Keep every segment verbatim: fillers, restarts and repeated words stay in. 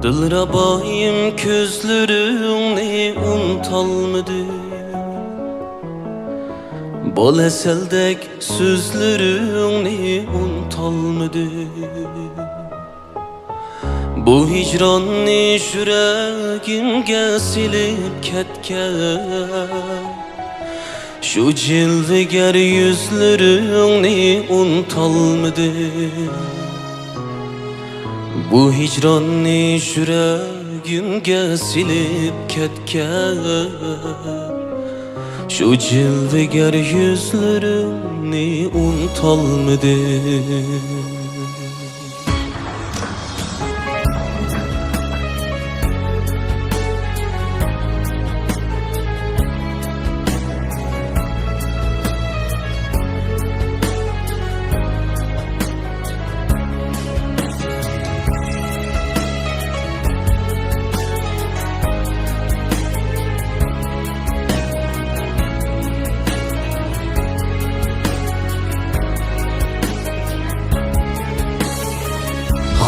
دىلرەبايىم، كۆزلىرىڭنى ئۇنتالمىدىم. بال ھەسەلدەك سۆزلىرىڭنى ئۇنتالمىدىم. بۇ ھىجراننى يۈرەكىمگە سېلىپ كەتكەن، شۇ جىلۋىگەر يۈزلىرىڭنى ئۇنتالمىدىم. بۇ ھىجراننى يۈرەكىمگە سېلىپ كەتكەن، شۇ جىلۋىگەر يۈزلىرىڭنى ئۇنتالمىدىم.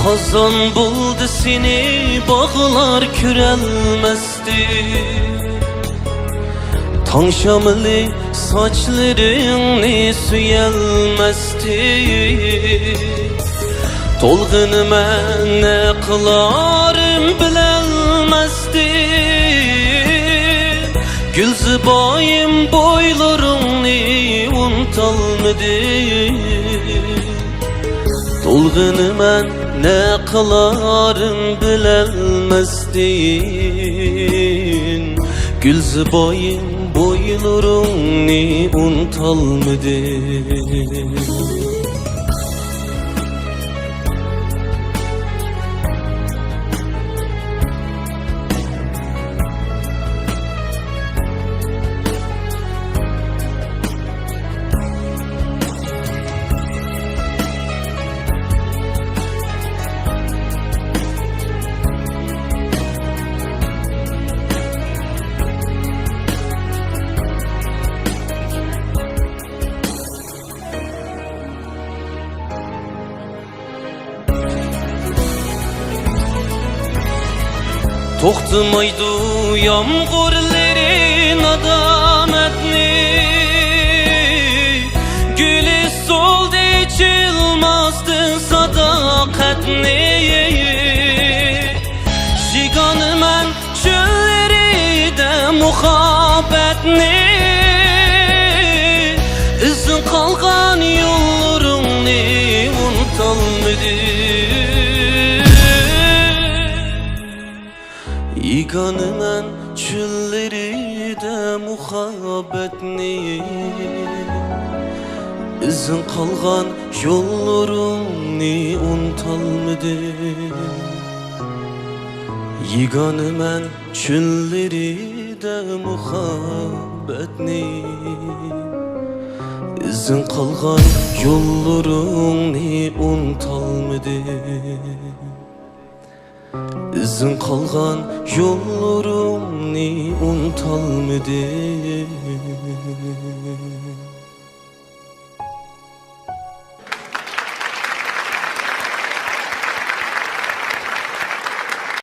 خازان بولدى سېنى باغلار كۆرەلمەستىن، تاڭ شامىلى ساچلىرىڭنى سۆيەلمەستىن، تولغىنىمەن نە قىلارىم بىلەلمەستىن، گۈلزىبايىم، بويلىرىڭنى ئۇنتالمىدىم. تولغىنىمەن نە قىلارىم بىلەلمەستىن، گۈلزىبايىم، بويلىرىڭنى ئۇنتالمىدىم. توختىمايدۇ يامغۇرلىرى نادامەتنى، گۈلى سولدى ئېچىلماستىن ساداقەتنى. يېگانىمەن چۆللىرىدە مۇھەببەتنى، ئىزىڭ قالغان يوللىرىڭنى ئۇنتالمىدىم. يېگانىمەن چۆللىرىدە مۇھەببەتنى، ئىزىڭ قالغان يوللىرىڭنى ئۇنتالمىدىم. يېگانىمەن چۆللىرىدە مۇھەببەتنى، ئىزىڭ قالغان يوللىرىڭنى ئۇنتالمىدىم. ئىزىڭ قالغان يوللىرىڭنى ئۇنتالمىدىم.